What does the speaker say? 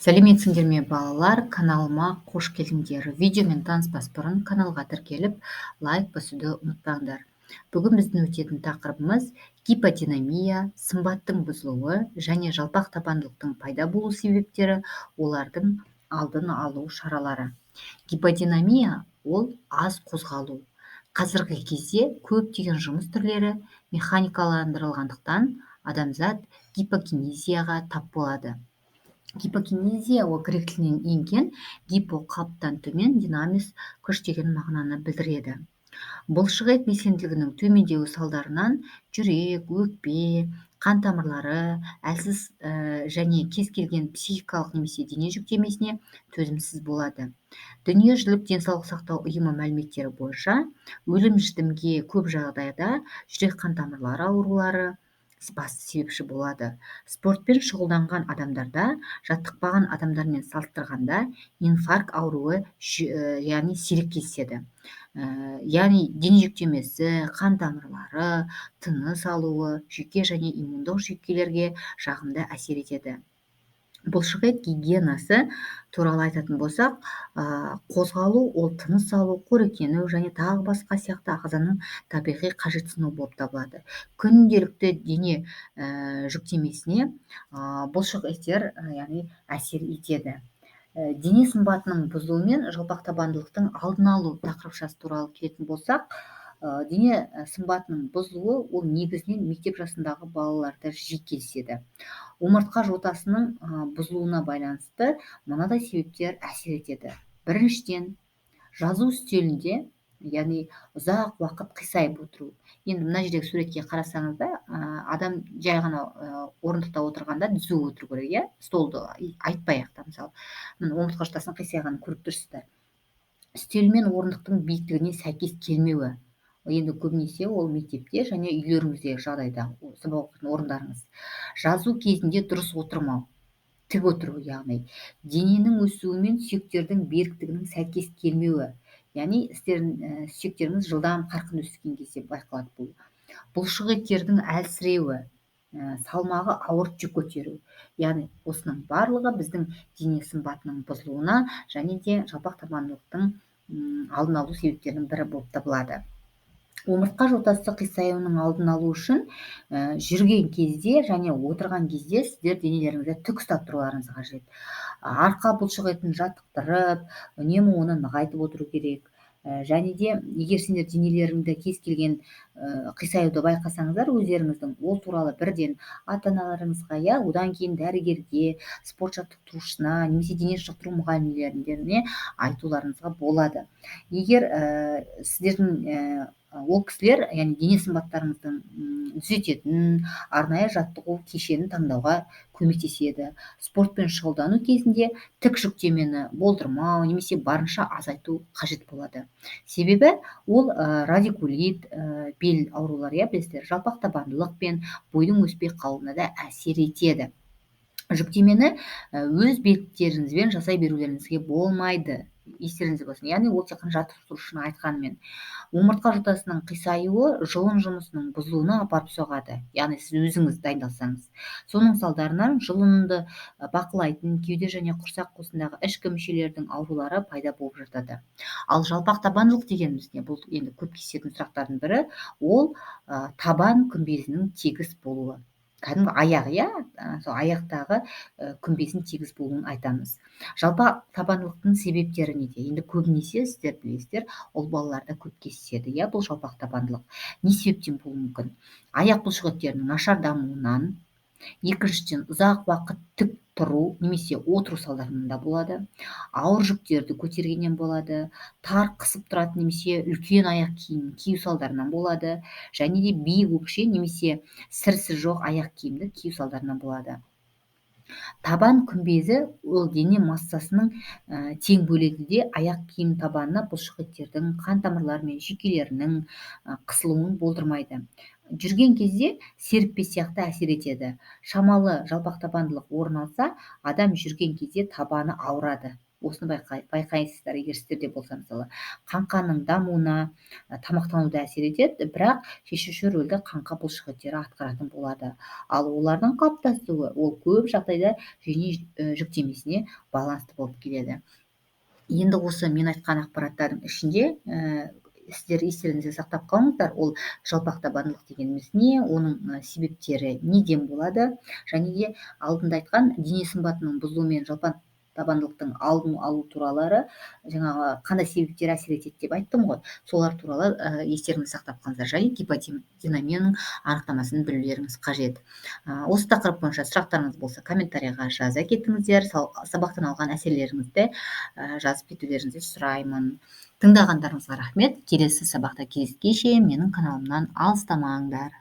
Сәлеметсіңдер ме, балалар! Каналыма қош келдіңдер! Видеомен таныспас бұрын каналға тіркеліп, лайк басуды ұмытпаңдар. Бүгін біздің өтетін тақырыбымыз: гиподинамия, сымбаттың бұзылуы және жалпақ табандылықтың пайда болу себептері, олардың алдын алу шаралары. Гиподинамия – ол аз қозғалу. Қазіргі кезде көптеген жұмыс түрлері механикаландырылғандықтан, адамзат гипокинезияға тап болады. Гипокинезия ол грек тілінен енген, гипо – қалыптан төмен, динамис – күш деген мағынаны білдіреді. Бұлшық ет белсенділігінің төмендеуі салдарынан жүрек, өкпе, қан тамырлары әлсіз және кез келген психикалық немесе дене жүктемесіне төзімсіз болады. Дүниежүзілік денсаулық сақтау ұйымы мәліметтері бойынша, өлім жітімге көп жағдайда жүрек қан тамырлары аурулары басты себепші болады. Спортпен шұғылданған адамдарда жаттықпаған адамдармен салыстырғанда инфаркт ауруы, яғни сирек кездеседі. Яғни дене жүктемесі қан тамырлары, тыныс алуы, жүйке және иммундық жүйкелерге жағымды әсер етеді. Бұлшық ет гигиенасы туралы айтатын болсақ, қозғалу ол тыныс алу, қоректену және тағы басқа сияқты ағзаның табиғи қажетсінуі болып табылады. Күнделікті дене жүктемесіне бұлшық еттер, яғни әсер етеді. Дене сымбатының бұзылуы мен жалпақ табандылықтың алдын алу тақырыпшасы туралы келетін болсақ, дене сымбатының бұзылуы ол негізінен мектеп жасындағы балаларда жиі кездеседі. Омыртқа жотасының бұзылуына байланысты мынадай себептер әсер етеді. Біріншіден, жазу үстелінде, яғни ұзақ уақыт қисайып отыру. Енді мына жердегі суретке қарасаңыздар, адам жай ғана орындықта отырғанда түзу отыру керек, иә, столды айтпай ақ та. Мысалы, міне, омыртқа жотасының қисайғанын көріп тұрсыздар. Үстел мен орындықтың биіктігіне сәйкес келмеуі. Енді көбінесе ол мектепте және үйлеріңіздегі жағдайда, сабақ оқитын орындарыңыз. Жазу кезінде дұрыс отырмау, тік отыру, яғни дененің өсуі мен сүйектердің беріктігінің сәйкес келмеуі, яғни сіздердің сүйектеріңіз жылдам қарқынды өскен кезде байқалады бұл. Бұлшық еттердің әлсіреуі, салмағы ауыр жүк көтеру, яғни осының барлығы біздің дене сымбатының бұзылуына және де жалпақ табандылықтың алдын алу себептерінің бірі болып табылады. Омыртқа жотасы қисаюының алдын алу үшін жүрген кезде және отырған кезде сіздер денелеріңізді тік ұстап тұруларыңыз қажет. Арқа бұлшық етін жаттықтырып, үнемі оны нығайтып отыру керек. Және де егер сендер денелеріңді кез келген қисаюды байқасаңыздар өздеріңіздің, ол туралы бірден ата аналарыңызға, иә, одан кейін дәрігерге, спорт жаттықтырушысына немесе дене шынықтыру мұғалімдеріне айтуларыңызға болады. Егер сіздердің ол кісілер, яғни дене сымбаттарыңыздың түзететін арнайы жаттығу кешенін таңдауға көмектеседі. Спортпен шұғылдану кезінде тік жүктемені болдырмау немесе барынша азайту қажет болады, себебі ол радикулит, бел аурулары, иә, білесіздер, жалпақ табандылық пен бойдың өспей қалуына да әсер етеді. Жүктемені өз беттеріңізбен жасай берулеріңізге болмайды, естеріңізде болсын, яғни ол тек қана жаттықтырушының айтқанымен. Омыртқа жотасының қисаюы жұлын жұмысының бұзылуына апарып соғады, яғни сіз өзіңіз дайындалсаңыз, соның салдарынан жұлынды бақылайтын кеуде және құрсақ қуысындағы ішкі мүшелердің аурулары пайда болып жатады. Ал жалпақ табандылық дегеніміз не? Бұл енді көп кездесетін сұрақтардың бірі. Ол табан күмбезінің тегіс болуы, кәдімгі аяқ, иә, сол аяқтағы күмбездің тегіс болуын айтамыз. Жалпақ табандылықтың себептері неде? Енді көбінесе сіздер білесіздер, ұл балаларда көп кездеседі, иә, бұл жалпақ табандылық. Не себептен болуы мүмкін? Аяқ бұлшық еттерінің нашар дамуынан, екіншіден, ұзақ уақыт тік тұру немесе отыру салдарынан да болады, ауыр жүктерді көтергеннен болады, тар, қысып тұратын немесе үлкен аяқ киім кию салдарынан болады және де биік өкше немесе сірісі жоқ аяқ киімді кию салдарынан болады. Табан күмбезі ол дене массасының тең бөледі де, аяқ киім табанына бұлшық еттердің, қан тамырлары мен жүйкелерінің қысылуын болдырмайды. Жүрген кезде серіппе сияқты әсер етеді. Шамалы жалпақ табандылық орын алса, адам жүрген кезде табаны ауырады. Осыны байқайсыздар, егер сіздерде болса, мысалы, қаңқаның дамуына, тамақтануда әсер етеді, бірақ шешуші рөлді қаңқа бұлшықеттері атқаратын болады. Ал олардың қалыптасуы ол көп жағдайда дене жүктемесіне байланысты болып келеді. Енді осы мен айтқан ақпараттардың ішінде сіздер естеріңізде сақтап қалыңыздар, ол жалпақ табандылық дегеніміз не, оның себептері неден болады, және де алдында айтқан дене сымбатының бұзылуымен жалпақ табандылықтың алдын алу туралы жаңағы қандай себептер әсер етеді деп айттым ғой, солар туралы естеріңізде сақтап қалыңыздар және гиподинамияның анықтамасын білулеріңіз қажет. Осы тақырып бойынша сұрақтарыңыз болса, комментарийға жаза кетіңіздер, сабақтан алған әсерлеріңізді жазып кетулеріңізді сұраймын. Тыңдағандарыңызға рахмет. Келесі сабақта кездескенше менің каналымнан алыстамаңдар.